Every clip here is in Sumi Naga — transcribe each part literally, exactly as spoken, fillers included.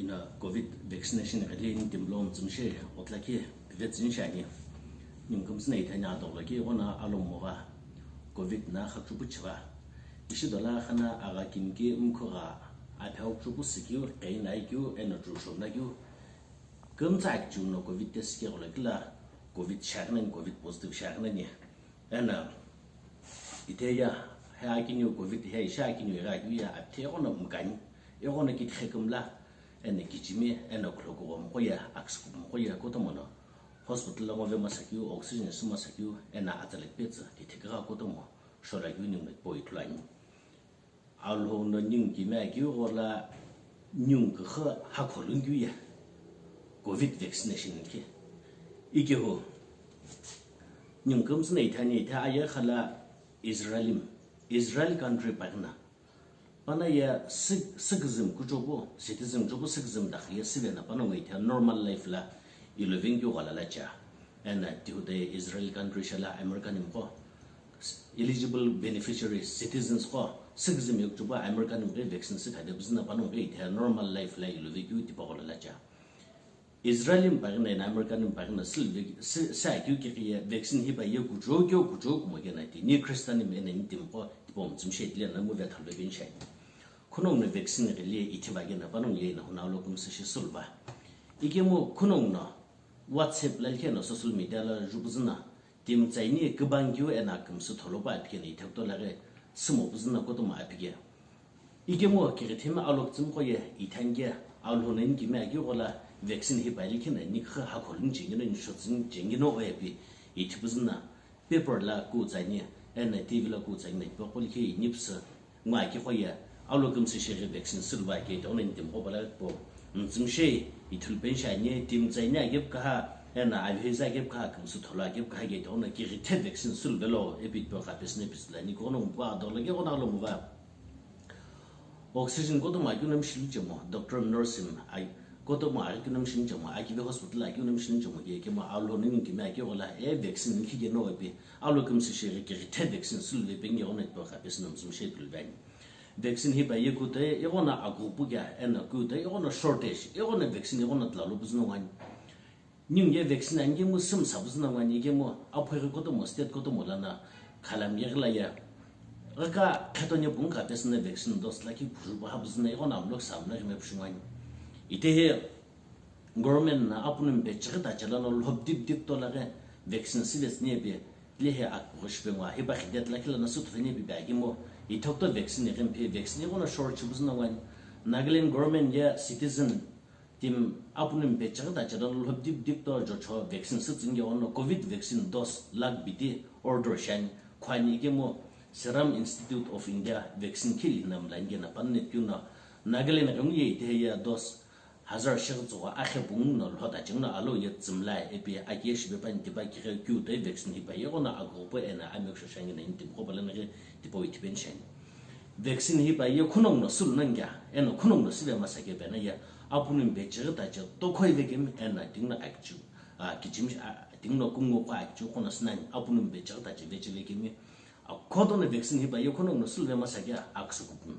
Ina covid vaccination ghili nitimi lo mtsümshe otlaki pivetsüni shiani. Ningu kümtsü na ithani adogho lo ki ighono alomo va covid na khachupu chiva. Ishi dola khana agha kinki mkhugha aphe ukchupu sikeu, qeina ikeu, eno chusho nakeu. Kümtsü akichiu no covid test keghola kila covid shiaghinani, covid positive shiaghinani. Ena iteya he akiniu covid he ishi akiniu igha akeu ye apithe ighono mkani, ighono kithe kümla, ena kichimi, ena khulokugho mkhoye, aksukugho mkhoye kotomo no hospital lo ngove masakeu, oxygen su masakeu, ena atsalekpetsü kithe kigha kotomo shora keu ningu po ithulu ani. Alhou no ningu kime akeu ghola ningu kükha hakholungeu ye covid vaccination ki. Ikehu ningu kümtsü na ithani itha aye khala Israelim, Israel country paghina. Pana ye si-, citizen kuchopu, citizen chopu citizen dakhiye sivena pana ngo itha normal life la ilovengeu ghola lacha. Ena tihude Israel country shala American imqo eligible beneficiaries, citizens qo, citizen yokchupa American mghe vaccine sithade bzina pano mghe ithe normal life la ilovekeu tipa ghola lacha. Israel mpaghina ena American mpaghina silve si-, si akeu kighiye vaccine hipa ye kuchou keu kuchou kumo kena ti ni Christian ena ni timi qo tipa mtsümshe tile na mu vethalve benshai. Khunong na vaccine ghili ithiva kena pano ye na huna lo kumsü shi sulva. Ikemu khunong na WhatsApp la likhe na social media la jubuzina. Timi tsaini kübangkeu ena kümsü tholopa aphi kena ithekto laghi sümo püzü na kotomo aphi ke. Ikemu kighithemi aloktsümi qoye ithangke alhoneni kimi akeu ghola vaccine hipa likhi na nikhi hakholuni chengino nishotsüni chengino oye pi ithi püzü na paper la kutsaini ena T V la kutsaini na ipe qo likhi inipsü. Ngo aki qoye, alokümsü shighi vaccine sülva ke tighono nitimi qo pala po. Mtsümshe ithulu penshi ani, timi tsaini akep kaha, ena avheza akep kaha, kümsü tholo akep kaha ke tighono kighithe vaccine sülvelo, epi po kapesüne pisülani, kono mpu adolo ke kono alo muva. Oxygen kotomo akeu na mishili chemo, doctor nurse im, ai, kotomo akeu na mishili chemo, akive hospital akeu na mishili chemo ke, kemo alhoneni kimi akeu ghola, e vaccine nikhi ke no epi, alokümsü shighi kighithe vaccine sülve penge kono po kapesüne mtsümshe ithulu bani. Vaccine hipa ye kutoi ighono akupu kea, eno kutoi ighono shortage, ighono vaccine ighono tlalo püzüno wani. Ningu ye vaccine ani kemu sümsa püzüno wani kemu aphughi kotomo state kotomo lana khalam ye ghila ye. Ghaka khetone pung kapesüne vaccine dose lakhi phuju pa hapüzüno ighono amlok samna ghime phushungwani. Itehe Government na apunumi pechighi tache lono lhobdip dip to laghi vaccine sivetsüni epi lehe akughi shipe ngwa hipa khidet lakhi lono sütuveni epi bagi mo ithokto vaccine ighi mphi vaccine ighono short chibuzüno wani. Nagaland government ye citizen timi apunumi pechighi tache lono lhobdip dip to jocho vaccine sütsüni ighono covid vaccine dose lakh biti order shiani khwani ikemu Serum Institute of India vaccine khili na mlani kena pannet keu no Nagaland ghengu ye itehe ye dose hazar shighi tsügho akhe pungu no lhota chingno alo ye tsümla epi akiye shipe pani tipa kighe keu toi vaccine hipa ye ighono akughupoi ena amekshoshangi na nitimi qo pala naghi tipa ithipeni shani. Vaccine hipa ye khunong no sulu nangya eno khunong no sive masake pena ye apunumi pechighi tache tokhoi vekemi ena tingno akichiu, a, kichimi, a, tingno kungu qo akichiu qono sinani apunumi pechighi tache vechi vekemi. A, khoto no vaccine hipa ye khunong no sulu ve masake aksu kupunu.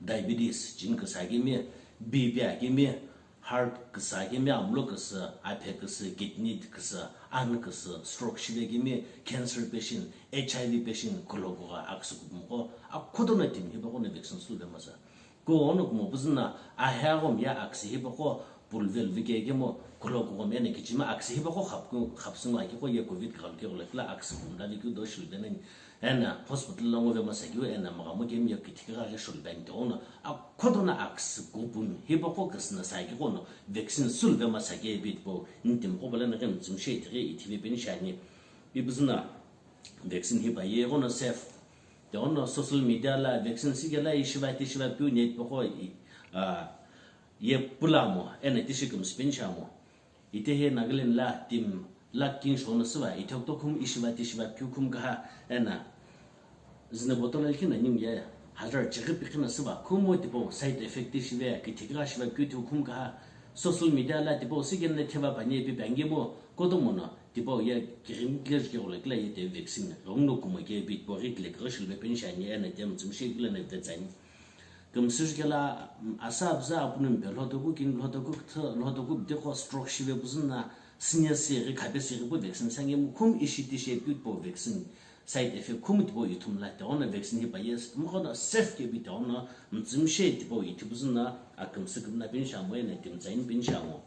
Diabetes, chini küsü akemi, B P akemi, heart küsü akemi, amlo küsü, aphe küsü, kidney küsü, an küsü, stroke shive akemi, cancer patient, H I V patient, khulokugha aksu kupumqo, akhoto no timi hipa qono vaccine sulu ve masa. Kuono kumo püzü na, ahe aghomi ye aksu hipa qo pulvelu vike kemo, khulokughomi eno kichimi aksu hipa qo khapku, khapsü ngo aki qo ye covid kughalu keghola kila aksu kumla vikeu do shilu venani. Ena hospital lo ngove masakeu ena maghamu kemi ye kithi kigha ghi shulu bani tighono akhoto no aksu kupumi hipa qo küsü na saki qono vaccine sulu ve masake epi tipau nitimi qo pala naghi mtsümshe itighi ithive peni shani. Ipüzü na vaccine hipa ye ighono safe. Tighono social media la vaccine sikela ishiva ti shiva piu net paqo i, a, ye pulamo ena tishi kümsü peni shamo. Itehe Nagaland la timi lakh kini shono süva, ithokto khum ishiva ti shiva keu khum kaha ena zine bottle likhi na ningu ye hazar chighi pikhi na süva, khumo tipau side effect ti shive, kithi kigha shiva keu tiu khum kaha social media la tipau sikena thiva pani epi bangi mo kotomo no tipau ye kighimi kile jukeghola kila ye te vaccine ghenguno kumo ke epi tipau ghi kile kighi shilve peni shani ena timi mtsümshe kile na vetsani. Kümsüzhikela, asa abza apunun pe lhotoku kin lhotoku kthe lhotoku bdeko stroke shive püzüna senior se ghi khape se ghi pu vaccine sange mu khum ishi ti she pu po vaccine side effect khum tipo ithum la te ona vaccine hi pa yes mu kono safe ke bi te ona mtsum she tipo ithi püzüna akümsü kümna pin sha mo ene tim zain pin sha mo.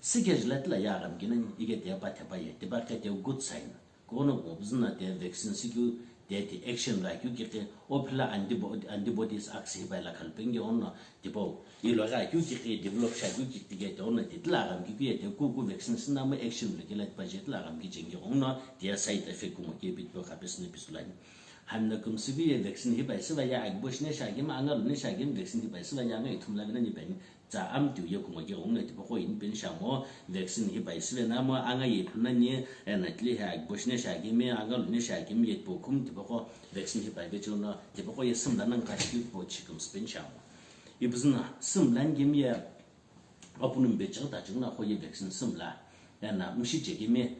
Sikej la tila ya agam kina ige te pa te pa ye te pa ke te good sign. Kono ko püzüna te vaccine sikyu te te action la kyu ki ke o phila antibody antibodies aksi hi bai la khal penge ono tipo ilo ga kyu ki ke develop sha kyu ki ke te ono te tila agam ki ye te ku ku vaccine sina mo action le ke la pa je tila agam ki jenge ono te side effect ko mo ke bit po ka pes ne pisulani. Hamna kümsü bi ye vaccine hi bai sila ya agbo shine sha game anga lune sha game vaccine hi bai sila ya anga ithum la bina ni pen. Tsa amtiu ye kumo ke ghungu tipaqo ini peni shamo vaccine hi pai sivena mo anga ye phunani ena tile he agbo shine shakimi anga lune shakimi ye tipaqo khum tipaqo vaccine hi pai vechuno tipaqo ye sümla nang ka shi po chikums peni shamo. Ibuzuna sümla ngimi ye apunun bechigh ta chigna kho ye vaccine sümla ena mshi chekimi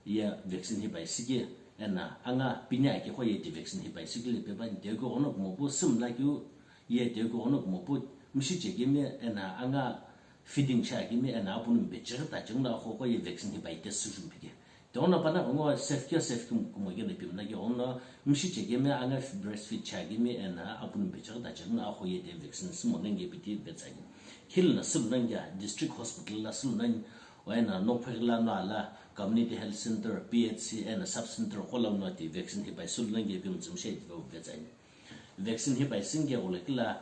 ye vaccine hi pai siki ena anga pini aki kho ye ti vaccine hi pai siki le pe bani de ko ono kumo pu sümla kyu ye de ko ono kumo pu mshi chekimi ena anga feeding shakimi ena apunun bechigh ta chigna kho kho ye vaccine hi pai te sujum pike. Te ono pana ngo safe kyo safe kum kumo ye le pimna ke ono mshi chekimi anga breastfeed shakimi ena apunun bechigh ta chigna kho ye te vaccine simo nenge piti vetsani. Khilna sümla nge district hospital la sümla Oina nokpheghi la no ala community health center, P H C ena sub center qo la no ti vaccine hi pai sulu nange pi mtsumshe ti vetsani. Vaccine hi pai singe gole kila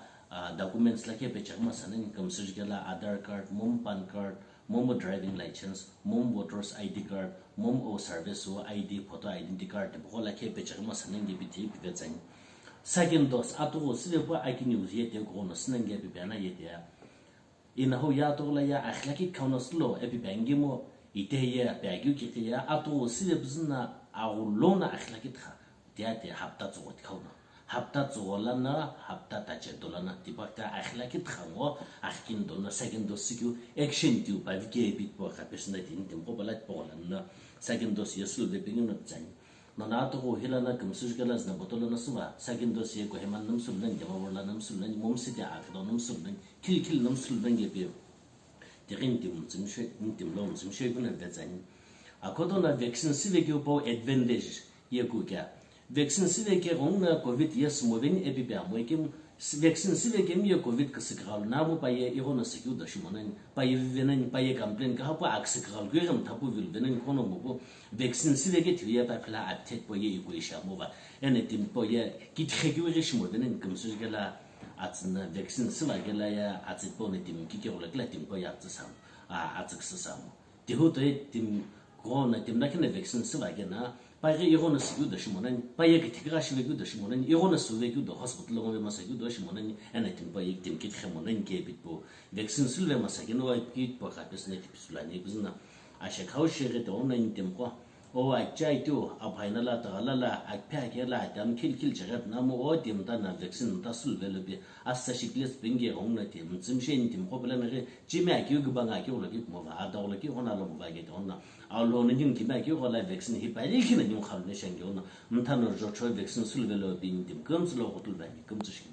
documents la ke pechak ma sanani kümsüzhike la Aadhaar card, mom PAN card, mom driving license, mom voters I D card, mom o service o I D photo identity card ti bukho la ke pechak ma sanani bi ti pi vetsani. Second dose atugo sive pa akini uzi ye te ko no sinange pi bana ye te ya. Inahu ya atughu la ya axilaki khauno sülo epi bangi mo ite ye pe akeu kiqi ya atughu sile püzüna aghulo na axilaki tha tiya te hapta tsugho tikhauno. Hapta tsugho lana hapta tache dolana tipakta axilaki tha ngo axikini dolana second dose sikeu action tiu pavi ke epi tipakta personal tini timqo pala tipaqo lana second dose ye sülo de pengino pitsani. Nona atughu hilana kümsüzhike la zina botolo na süva, second dose ye Kohima na msulu nani, Dimapur la na msulu nani, Mom City akdo na msulu nani, khili khili na msulu nani ye pe. Tighi ntim mtsumshe, ntim lo mtsumshe kuna vetsani. Akoto na vaccine sive keu pau advantage ye ku kya. Vaccine sive ke ghong na covid ye sumo veni epi pe amo ekim, vaccine sive kemi ye covid kisi kaghalu na mo pa ye igho na sikeu do shimo nani, pa ye vive nani, pa ye complain kaha pa akisi kaghalu keu igho mthapu vilu venani kono mo po. Vaccine siveke thiye pa phila uptake po ye ikuisha mo va. Ene timpo ye kithe kiwe ke shimo vene kümsüzhike la atsina vaccine sivake la ya atsi po ne tim kike wala kila timpo ya atsi sam a atsi ksa sam. Tihu to ye tim ko na tim na kene vaccine sivake na pa ye igo na sigu do shimo nani pa ye kithe ka shive gu do shimo nani igo na suve gu do hospital mo ma sa gu do shimo nani ene timpo ye tim kithe mo nani ke bit po vaccine sivle ma sa ke no wa bit po ka pes ne tipisulani bizna. Ashekhau sheghi tighengu na nyi timqo. O achai tiu, aphaina la, taghala la, akphe akhe la, tam khil khil cheghet namu o tim ta na vaccine ta sul velo bi, assa shikles pingi ghong na tim, mtsim she nyi timqo pela na ghi, chimi akeu giba nga akeu lo ki kumo va, ada lo ki hona lo va ge tighengu na. Aulo na nyi kimi akeu la vaccine hi pa li khina nyi khalu ne shangi na. Mtha no jo cho vaccine sul velo bi nyi tim, kumtsu lo ghutul ba nyi, kumtsu shi.